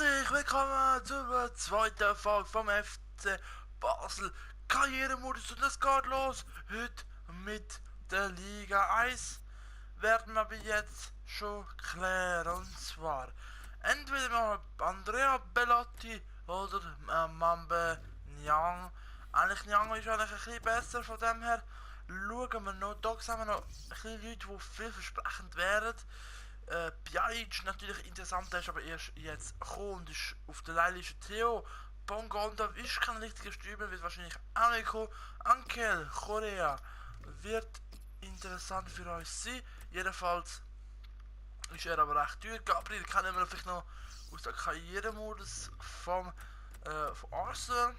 Herzlich willkommen zur zweiten Folge vom FC Basel Karrieremodus und es geht los heute mit der Liga 1. Werden wir aber jetzt schon klären, und zwar entweder mal Andrea Bellotti oder Mambe Nyang. Eigentlich Nyang ist eigentlich ein bisschen besser, von dem her schauen wir noch. Da sehen wir noch ein bisschen Leute, die vielversprechend wären. Pjanic natürlich interessant, der ist aber erst jetzt gekommen und ist auf der Leihliste. Theo Bongonda ist kein richtiger Stürmer, wird wahrscheinlich auch nicht kommen. Ankel Korea wird interessant für uns sein. Jedenfalls ist er aber recht teuer. Gabriel kennen wir vielleicht noch aus der Karrieremodus von Arsenal.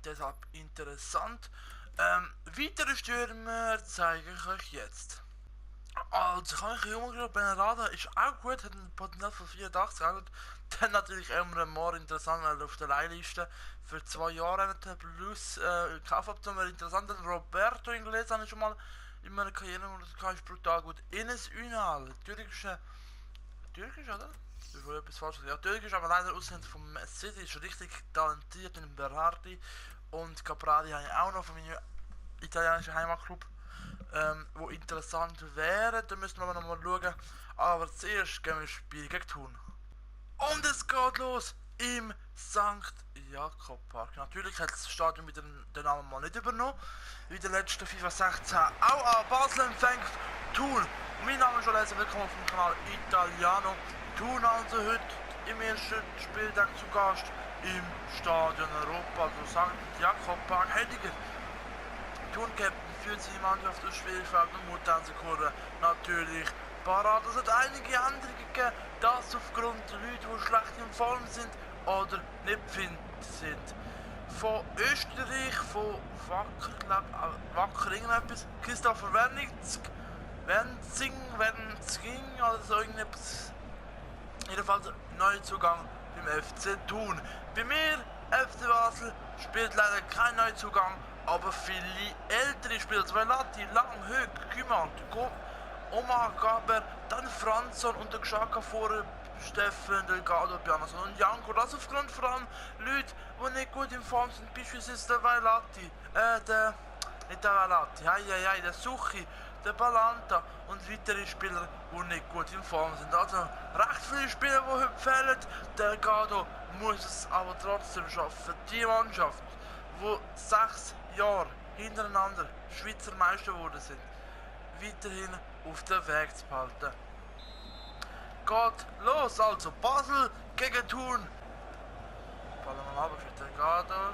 Deshalb interessant. Weitere Stürmer zeige ich euch jetzt. Also, kann ich umgeschaut, Benrada ist auch gut, hat ein Potenzial von 84, auch gut. Dann natürlich immer more interessant, weil auf der Leihliste für 2 Jahre plus Kaufoption wäre interessant. Dann Roberto Inglese habe ich schon mal in meiner Karriere und das ist brutal gut. Ines Ünal, türkisch, oder? Bevor ich etwas falsch sage. Ja, türkisch, aber leider Ausländer vom City, ist richtig talentiert in Berardi. Und Caprari habe ich auch noch von meinem italienischen Heimatclub. Wo interessant wäre, da müssen wir aber nochmal schauen. Aber zuerst gehen wir ins Spiel gegen Thun. Und es geht los im St. Jakob Park. Natürlich hat das Stadion wieder den Namen mal nicht übernommen. Wie der letzte FIFA 16 auch an Basel empfängt. Thun. Mein Name ist schon lesen, willkommen auf dem Kanal Italiano. Thun also heute im ersten Spieltag zu Gast im Stadion Europa. Also St. Jakob Park. Hediger. Thun-Captain führt seine Mannschaft aufs Spielfeld und muss dann Sekunden natürlich parat. Es hat einige Änderungen gegeben, das aufgrund der Leute, die schlecht in Form sind oder nicht fit sind. Von Österreich, von Wacker irgendetwas, Christopher Wenzing oder so irgendetwas. Jedenfalls Neuzugang beim FC Thun. Bei mir, FC Basel, spielt leider kein Neuzugang, aber viele ältere Spieler, Velati, Lang, Höck, Kümmert, Omar Gaber, dann Franzson und der Geschaka vor Steffen, Delgado, Bjarnason und Janko. Das aufgrund vor allem Leute, die nicht gut in Form sind, beispielsweise der Velati, nicht der Velati, der Suchi, der Balanta und weitere Spieler, die nicht gut in Form sind. Also recht viele Spieler, die heute fehlen. Delgado muss es aber trotzdem schaffen. Die Mannschaft, die 6 Jahre hintereinander Schweizer Meister geworden sind, weiterhin auf den Weg zu behalten. Geht los, also Basel gegen Thun. Ballen mal ab für Delgado.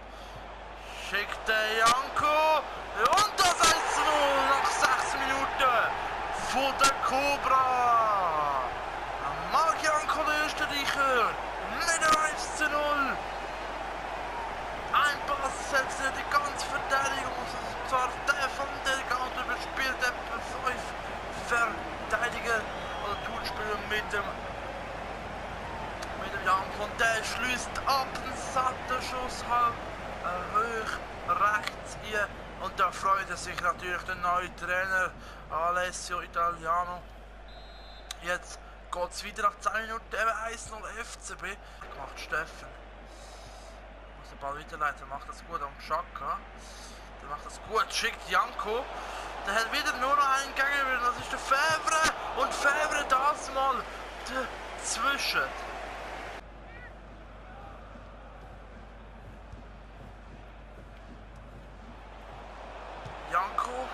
Schickt der Janko. Und das 1:0 nach 6 Minuten von der Cobra. Marc Janko, der Österreicher, mit dem 1:0. Ein Pass setzt die ganze Verteidigung, und zwar der von Delgado überspielt etwa 5 Verteidiger oder Thun-Spieler mit dem Janko, und der schließt ab, einen satten Schuss halb hoch rechts hier, und da freut sich natürlich der neue Trainer Alessio Italiano. Jetzt geht es wieder nach 10 Minuten, eben 1:0 FCB, macht Steffen. Den Ball weiterleiten, macht das gut am Xhaka. Der macht das gut, schickt Janko. Der hat wieder nur noch einen Gegenspieler, das ist der Favre. Und Favre das mal dazwischen. Janko.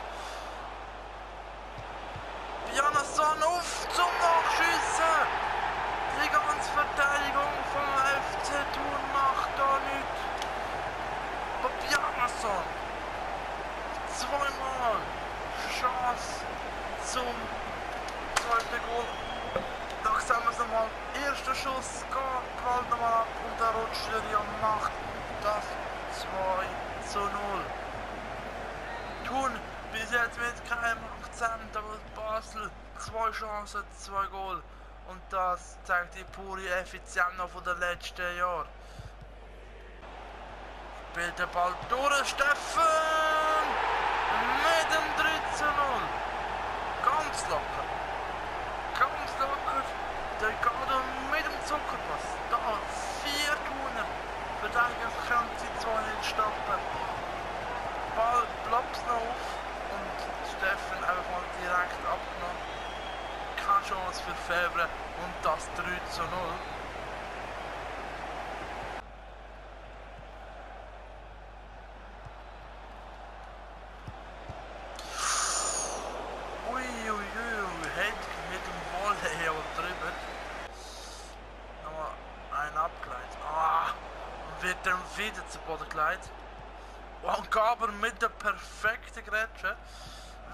Bjarnason auf zum Nachschießen. Die ganze Verteidigung vom FC Thun macht da nichts. Aber Bjarnason, zweimal Chance zum zweiten Goal. Da sehen wir es nochmal. Erster Schuss, geht bald nochmal ab und der rutscht hier und macht das 2:0. Thun bis jetzt mit keinem Akzent, aber Basel 2 Chancen, 2 Goal. Und das zeigt die pure Effizienz noch von den letzten Jahren. Spielt der Ball durch, Steffen! Mit dem 13:0. Ganz locker. Delgado mit dem Zuckerpass. Da direkt abgenommen. Keine Chance für Febvre und das 3:0. Uiuiui, hätte mit dem Volley aber drüber. Nochmal ein abgeleitet. Ah, und wird dann wieder zu Boden geleitet. Und Gaber mit der perfekten Grätsche.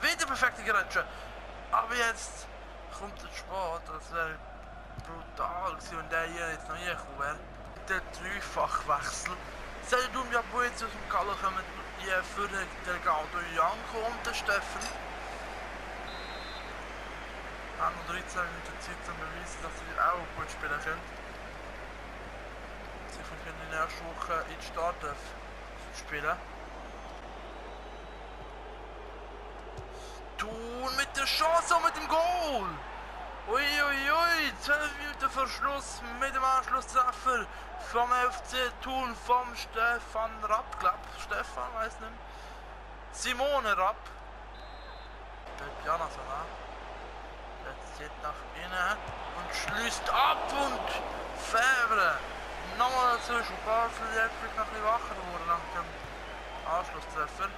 Wieder perfekte Grätsche. Aber jetzt kommt der Sport. Das wäre brutal gewesen, wenn der hier jetzt noch reingekommen wäre. Der Dreifachwechsel. Seid du mir aber jetzt aus dem Kalle kommen, hier für den Delgado Janko und den Steffen. Haben noch 13 Minuten Zeit zu beweisen, dass sie auch gut spielen können. Sie können in der nächsten Woche in die Startelf spielen. Thun mit der Chance und mit dem Goal! Uiuiui, 12 Minuten vor Schluss mit dem Anschlusstreffer vom FC Thun vom Stefan Rapp, glaub Stefan, weiß nicht mehr. Simone Rapp. Der Piano so nah. Jetzt geht nach innen und schließt ab und Febvre. Nochmal dazwischen. Basel jetzt wird noch ein bisschen wacher geworden nach dem Anschlusstreffer.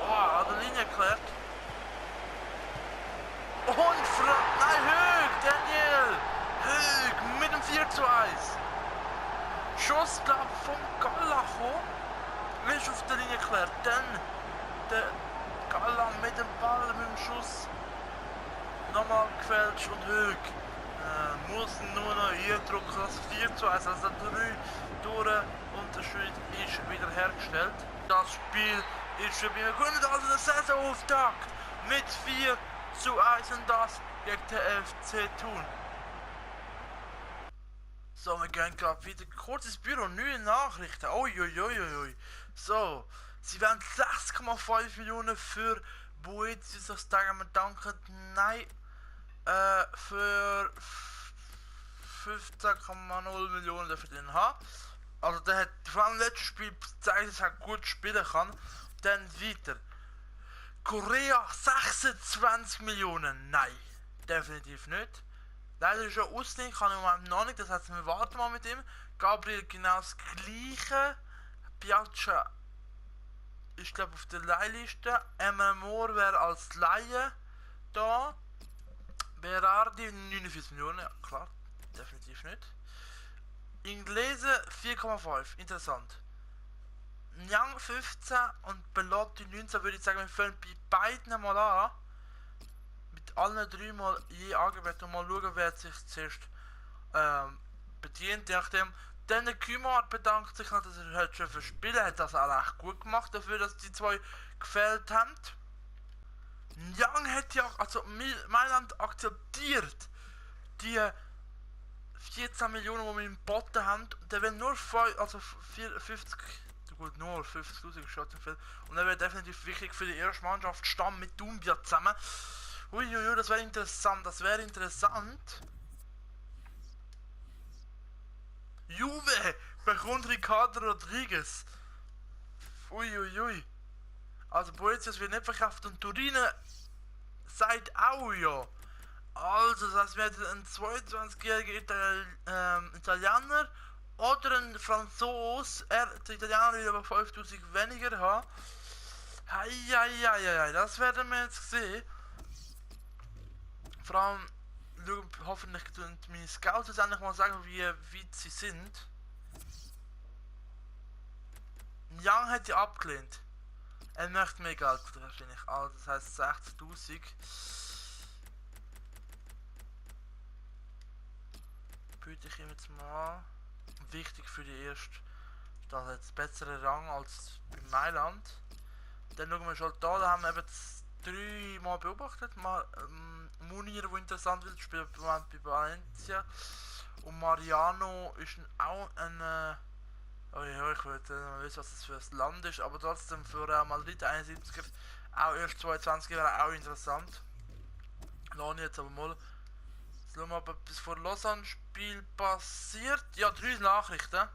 Oh, an der Linie geklärt. Und nein, Hög, Daniel! Hög mit dem 4:1. Schuss, glaub vom Galacho. Ist auf der Linie geklärt. Dann der Gala mit dem Ball, mit dem Schuss. Nochmal gefälscht und Hög. Muss nur noch eindrücken, das 4:1. Also 3 Tore Unterschied ist wieder hergestellt. Das Spiel ist für mich gegründet, also der Saisonauftakt mit 4:1 und das gegen den FC Thun. So, wir gehen gerade wieder kurzes Büro, neue Nachrichten. Uiuiuiui. So, sie werden 6,5 Millionen für Boetius, das sagen wir danken. Nein, für 15,0 Millionen dürfen wir den haben. Also der hat vor allem im letzten Spiel gezeigt, dass er gut spielen kann. Dann weiter. Korea 26 Millionen. Nein, definitiv nicht. Leider ist er ausgelehnt, kann ich noch nicht. Das heißt, wir warten mal mit ihm. Gabriel genau das gleiche. Piazza ist glaube auf der Leihliste. Emma Moore wäre als Laie da. Berardi 49 Millionen, ja klar, definitiv nicht. Inglese 4,5, interessant. Nyang 15 und Belotti 19 würde ich sagen, wir fangen bei beiden mal an. Mit allen 3 mal je angegeben und mal schauen, wer sich zuerst bedient, je nachdem. Dann der Kümar bedankt sich noch, dass er halt schon verspielt hat, das auch recht gut gemacht dafür, dass die zwei gefällt haben. Young hat ja, also Mailand akzeptiert die 14 Millionen, die wir im Botten haben. Der will nur 50, gut, nur 50.000 Shots im und er wird definitiv wichtig für die erste Mannschaft Stamm mit Dumbia zusammen. Uiuiui, das wäre interessant, Juve bekommt Ricardo Rodriguez. Uiuiui. Also Boetius wird nicht verkauft und Turine sagt auch ja. Also das wird ein 22-jähriger Italiener oder ein Franzose. Der Italiener will aber 5000 weniger haben. Heieieiei, das werden wir jetzt sehen. Vor allem hoffentlich tun meine Scouts jetzt endlich mal sagen, wie weit sie sind. Young hat die abgelehnt. Er möchte mehr Geld wahrscheinlich. Also das heißt 60.000. Biete ich ihm jetzt mal an. Wichtig für die erste. Das hat jetzt besseren Rang als bei Mailand. Dann schauen wir schon da haben wir eben 3 Mal beobachtet. Mal Munir, der interessant wird, spielt bei Valencia. Und Mariano ist auch ein oh ja, ich würde mal wissen, was das für ein Land ist, aber trotzdem für Real Madrid 71er, auch erst 22 wäre auch interessant. Lass jetzt aber mal. Jetzt schauen wir, ob etwas vor Lausanne-Spiel passiert. Ja, 3 Nachrichten.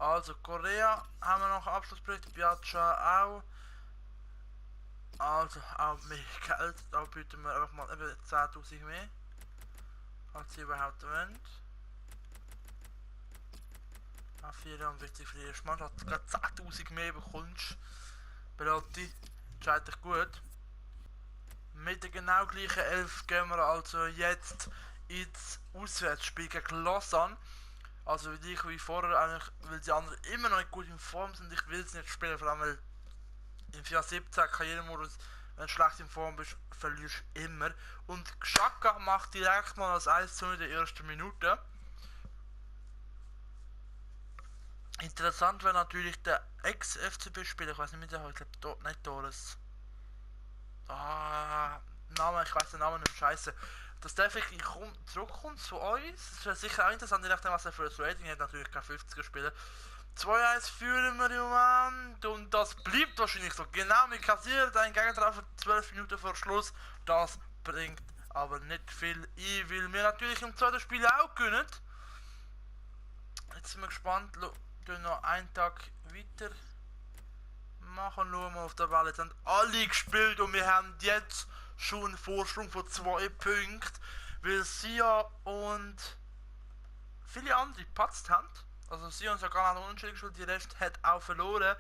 Also Korea haben wir noch Abschlussbericht, Piazza auch. Also auch mehr Geld, da bieten wir einfach mal eben 10.000 mehr, als sie überhaupt wollen. A4 wichtig für die erste Mannschaft, dass du gerade 10.000 mehr bekommst. Belotti, entscheidet gut. Mit der genau gleichen 11 gehen wir also jetzt ins Auswärtsspiel gegen Lausanne. Also wie vorher eigentlich, weil die anderen immer noch nicht gut in Form sind. Ich will sie nicht spielen, vor allem weil im FIFA 17 Karrieremodus, wenn du schlecht in Form bist, verlierst du immer. Und Xhaka macht direkt mal das 1:0 in der ersten Minute. Interessant wäre natürlich der Ex-FCB-Spieler, ich weiß nicht mehr, ich glaube nicht Torres. Name, ich weiß den Namen nicht, scheiße. Dass der wirklich zurückkommt zu uns, das wäre sicher auch interessant, je nachdem was er für ein Rating hat, natürlich kein 50er-Spieler. 2-1 führen wir im Moment und das bleibt wahrscheinlich so. Genau, wir kassieren einen Gegentreffer 12 Minuten vor Schluss. Das bringt aber nicht viel ein, weil wir natürlich im zweiten Spiel auch gewinnen. Jetzt sind wir gespannt, wir noch einen Tag weiter machen, schauen wir auf der Welle. Jetzt haben alle gespielt und wir haben jetzt schon einen Vorsprung von 2 Punkten, weil Sia und viele andere gepatzt haben. Also Sia und sogar noch unentschieden gespielt, die Rest hat auch verloren.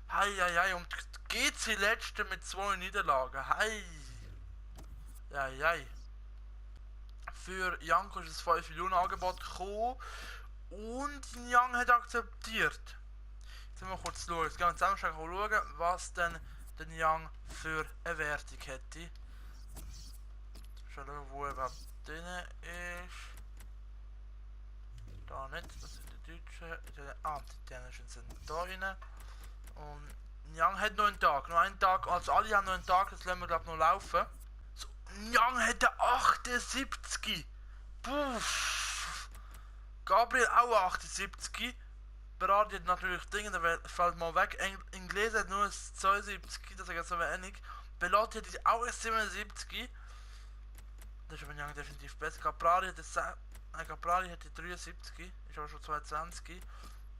Hei, und GC letzte mit 2 Niederlagen. Hei. Für Janko ist das 5 Millionen Angebot gekommen und Young hat akzeptiert. Jetzt müssen wir kurz schauen. Jetzt gehen wir zusammen schauen, was denn der Young für eine Wertung hätte. Schauen, wo er überhaupt drin ist. Da nicht, das sind die Deutschen. Die Dänischen sind da rein. Und Young hat noch einen Tag. Also alle haben noch einen Tag, das lassen wir glaube noch laufen. So, Young hat 78. Puff. Gabriel auch 78. Berardi hat natürlich Dinge, der fällt mal weg. Inglese hat nur 72, das ist jetzt so wenig. Belotti hat auch 77. Das ist aber Young definitiv besser. Caprari hat die 73, ist aber schon 22.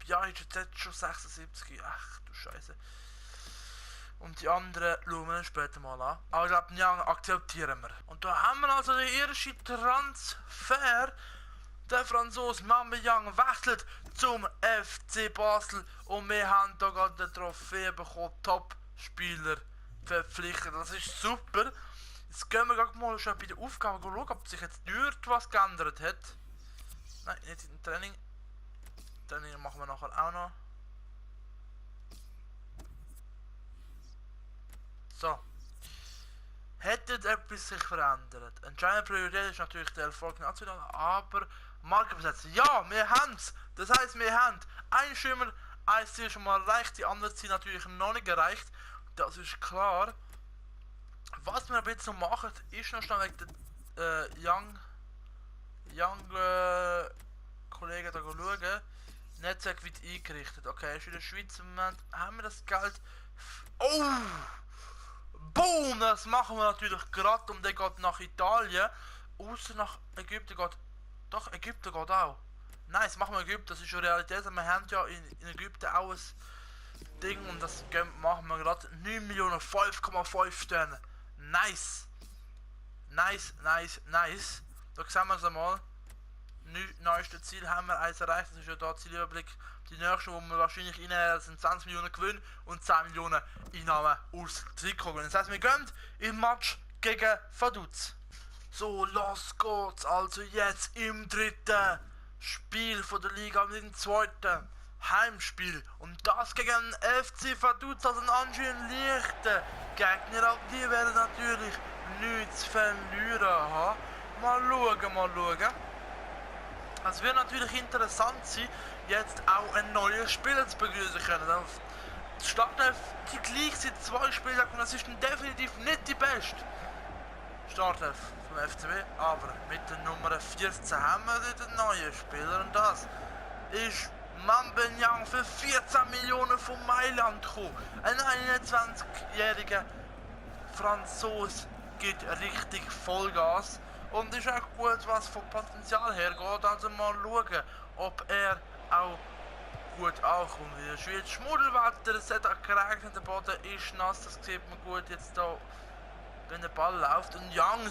Ja, ist jetzt schon 76. Ach du Scheiße. Und die anderen schauen wir später mal an. Aber ich glaube, Young akzeptieren wir. Und da haben wir also den ersten Transfer. Der Franzose Aubameyang wechselt zum FC Basel und wir haben da gerade eine Trophäe bekommen, Top-Spieler verpflichtet. Das ist super. Jetzt gehen wir gerade mal schon bei der Aufgabe schauen, ob sich jetzt dort was geändert hat. Nein, nicht im Training. Training machen wir nachher auch noch. So. Hätte etwas sich verändert? Entscheidende Priorität ist natürlich der Erfolg national, aber Markenbesetzung. Ja, wir haben es. Das heisst, wir haben ein Schimmer, ein Ziel schon mal erreicht, die anderen Ziel natürlich noch nicht erreicht. Das ist klar. Was wir aber jetzt noch machen, ist noch schnell wegen der Young Kollegen da schauen. Netzwerk wird eingerichtet. Okay, ist in der Schweiz im Moment. Haben wir das Geld? Oh! Boom! Das machen wir natürlich gerade und der geht nach Italien. Außer nach Ägypten geht. Doch, Ägypten geht auch. Nice, machen wir Ägypten, das ist schon Realität. Wir haben ja in Ägypten auch ein Ding und das machen wir gerade. 9 Millionen, 5,5 Sterne. Nice. Nice. Da sehen wir es einmal. Neueste Ziel haben wir eins erreicht, das ist ja da Zielüberblick. Die nächste, wo wir wahrscheinlich rein sind 20 Millionen Gewinn und 10 Millionen Einnahmen aus Trikot. Das heisst, wir gehen im Match gegen Vaduz. So, los geht's also jetzt im dritten Spiel von der Liga mit dem zweiten Heimspiel. Und das gegen FC Vaduz, also einen anscheinend leichten Gegner. Auch die werden natürlich nichts zu verlieren haben. Mal schauen. Es wird natürlich interessant sein, jetzt auch einen neuen Spieler zu begrüßen können. Die Startelf, die gleich seit 2 Spielen und das ist definitiv nicht die beste Startelf vom FCB, aber mit der Nummer 14 haben wir dort einen neuen Spieler und das ist Aubameyang für 14 Millionen von Mailand gekommen. Ein 21-jähriger Franzose gibt richtig Vollgas. Und ist auch gut, was vom Potenzial her geht. Also mal schauen, ob er auch gut ankommen. Es ist jetzt Schmuddelwetter, es hat auch geregnet, der Boden ist nass, das sieht man gut jetzt da, wenn der Ball läuft. Und Young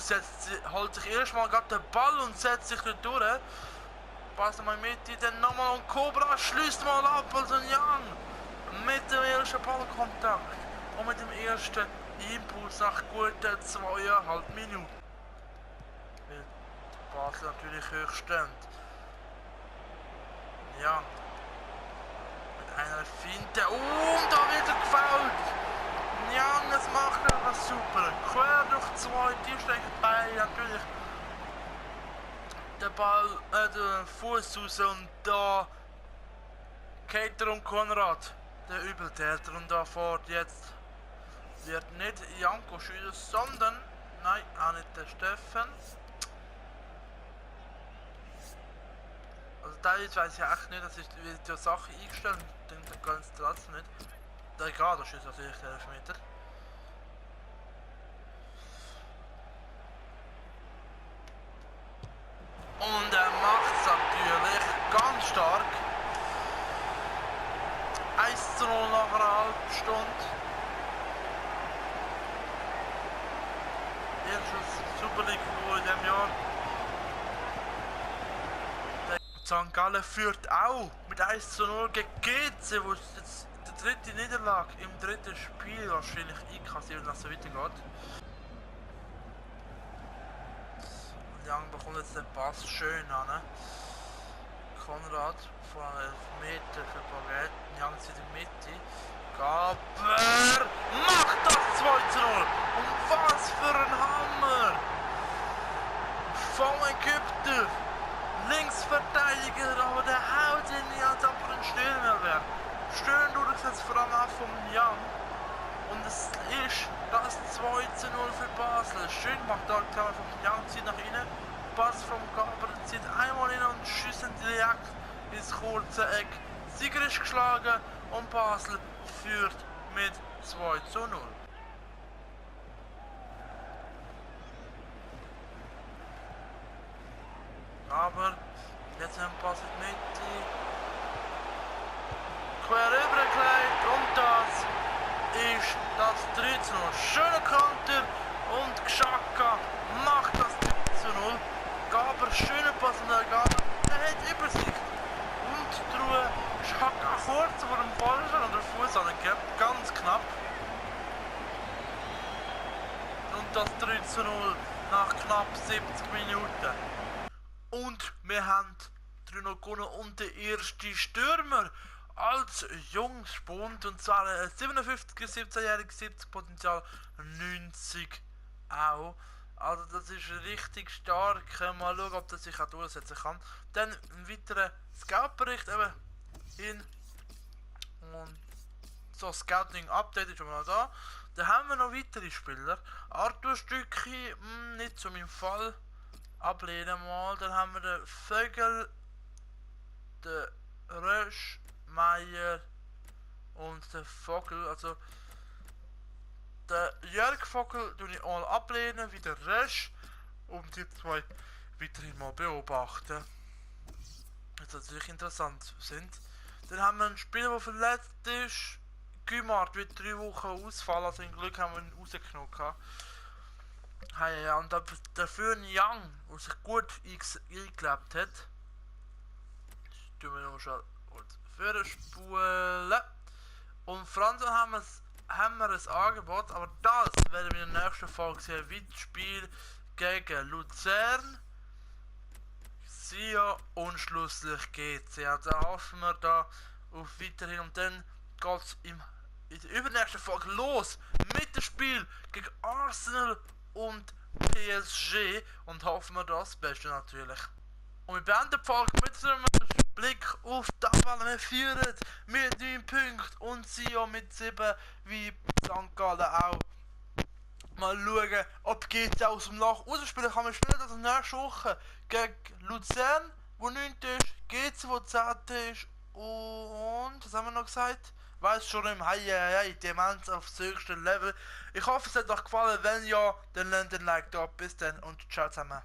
holt sich erstmal gerade den Ball und setzt sich dort durch. Passt mal mit, dann nochmal und Cobra schließt mal ab, also Young mit dem ersten Ballkontakt und mit dem ersten Impuls nach guten 2,5 Minuten. Weil Basel natürlich hoch steht. Ja. Mit einer Finte. Und da wird er gefoult. Young, das macht er was super. Quer durch zwei, die steckt bei natürlich der Ball, der Fuß raus und da Kater und Konrad, der Übeltäter, und da fährt jetzt wird nicht Janko schießen, sondern, nein, auch nicht der Steffen. Also da jetzt weiß ich echt nicht, dass ich die Sache eingestellt habe, den ganz trotzdem nicht. Da egal, da schießt natürlich der Elfmeter. Und er macht es natürlich ganz stark. 1:0 nach einer halben Stunde. Erstes Super League-Goal in diesem Jahr. St. Gallen führt auch mit 1:0 gegen GC, wo jetzt die dritte Niederlage im dritten Spiel wahrscheinlich einkassiert, wenn es so weitergeht. Young bekommt jetzt den Pass schön an. Konrad von einem Elfmeter für Baguette. Young ist in der Mitte. Gaber macht das 2:0. Und was für ein Hammer! Vom Ägypter. Linksverteidiger, aber der haut ihn nicht, als ob er ein Stürmer wäre. Schön durchgesetzt, vor allem auch vom Young. Und es ist das 2:0 für Basel. Schön macht da Klammer vom Young, zieht nach innen. Pass vom Gaber, zieht einmal hin und schießt direkt ins kurze Eck. Sieger ist geschlagen und Basel führt mit 2:0. Aber jetzt haben wir Pass in die Mitte. Quer rübergelegt und das ist das 3:0. Schöner Konter und Xhaka macht das 3:0. Gaber, schöner Pass und der Gaber, er hat Übersicht. Und die Ruhe, Xhaka kurz vor dem Ball schon oder Fuß angehabt, ganz knapp. Und das 3:0 nach knapp 70 Minuten. Und wir haben 3:0 gewonnen und der erste Stürmer als Jungspund, und zwar ein 57er, 17-jähriger, 70 Potenzial, 90 auch. Also das ist richtig stark. Mal schauen, ob das sich auch durchsetzen kann. Dann ein weiterer Scout-Bericht eben in und so Scouting-Update ist schon mal da. Dann haben wir noch weitere Spieler. Arthur Stücki, nicht zu meinem Fall. Ablehnen mal. Dann haben wir den Vögel, den Rösch, Meier und den Vogel. Also der Jörg Vogel tue ich mal ablehnen, wie der Rösch, und die zwei weiterhin mal beobachten. Das natürlich interessant sind. Dann haben wir einen Spieler, der verletzt ist. Gümart wird 3 Wochen ausfallen, also im Glück haben wir ihn rausgenommen. Hey, ja, und dafür ein Young, der sich gut eingelebt hat. Das tun wir noch schon kurz vorspulen. Und Franz haben wir ein Angebot, aber das werden wir in der nächsten Folge sehen, wie das Spiel gegen Luzern, Sion und schlusslich GC. Also hoffen wir da auf weiterhin, und dann geht es in der übernächsten Folge los mit dem Spiel gegen Arsenal und PSG, und hoffen wir das Beste natürlich. Und wir beenden die Folge mit einem Blick auf die Tabelle. Wir führen mit 9 Punkten und Sion mit 7, wie St. Gallen auch. Mal schauen, ob GC aus dem Loch rausspielen kann. Wir spielen das nächste Woche gegen Luzern, wo 9. ist, GC, wo 10. ist, und was haben wir noch gesagt? Weiß schon im Demenz aufs höchste Level. Ich hoffe, es hat euch gefallen. Wenn ja, dann lasst ein Like da. Bis dann und ciao zusammen.